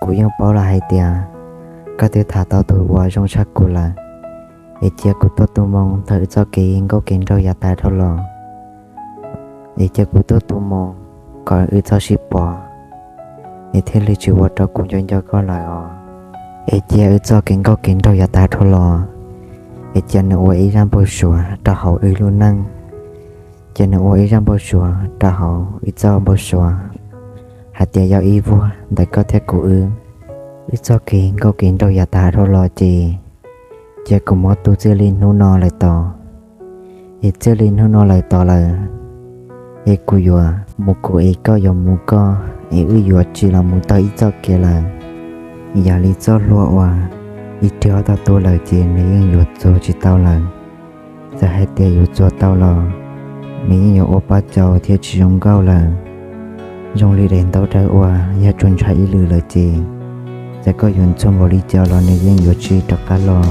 kuv yeej paub lawm hais tias koj twb tham tau tus uas zoo tshaj kuv lawm. Es cia kuv tuaj tu moo txog wb txoj kev nkauj kev nraug yav tas dhau los, es cia kuv tuaj tu moo kom wb txhob sib pom, es thiaj li tsis ua rau kuv nco nco koj lawm os. Es cia wb txoj kev nkauj kev nraug yav tas dhau los, es cia nws ua ib zaj npau suav rau hauv wb lub neej. Cia nws ua ib zaj npau suav rau hauv wb txoj npau suav hais tias yog ib vuag ntawm koj thiab kuv wb. Wb txoj kev nkauj kev nraug yav tas dhau los ces cia kuv muab tu txij li hnub no lawm tod. Es txij li hnub no lawm tod lawm, es kuv yuav mus kuv es koj yuav mus koj, es wb yuav tsis los mus tau ib txoj kev lawm. Yog li txoj hlua uas ib riam tau tu lawm ces nws yeej yuav txuas tsis tau lawm. Txawm hais tias yuav txuas tau los nws yeej yuav ua pob caus thiab tsis zoo nkauj lawm. Zoo li daim ntaub dawb uas yog tsuas ntshai ib lwm lawm ces txawm koj yuav ntxhua npaum li cas los nws yeej yuav tsis rov qab los.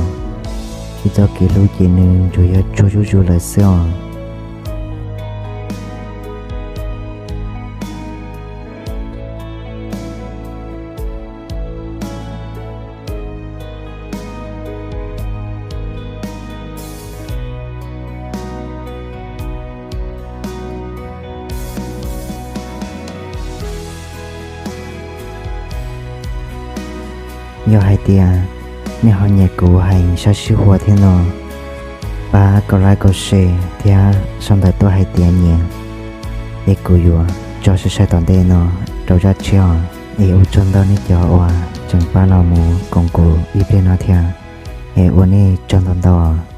Wb txoj kev hlub ces nws tsuas yog tsuag zuj zus lawm xwb os. Yog hais tias nej ho nyiam kuv hais sab sib huam thiab no, pab kaum like kaum share thiab sau ntawv tuaj hais tias nyiam, es kuv yuav tso sai sai tom ntej no rau zaj tshiab os. Es ua tsaug ntau nej cov uas tseem pab los mus koom kuv ib pliag no thiab, es ua nej tsaug ntau ntau.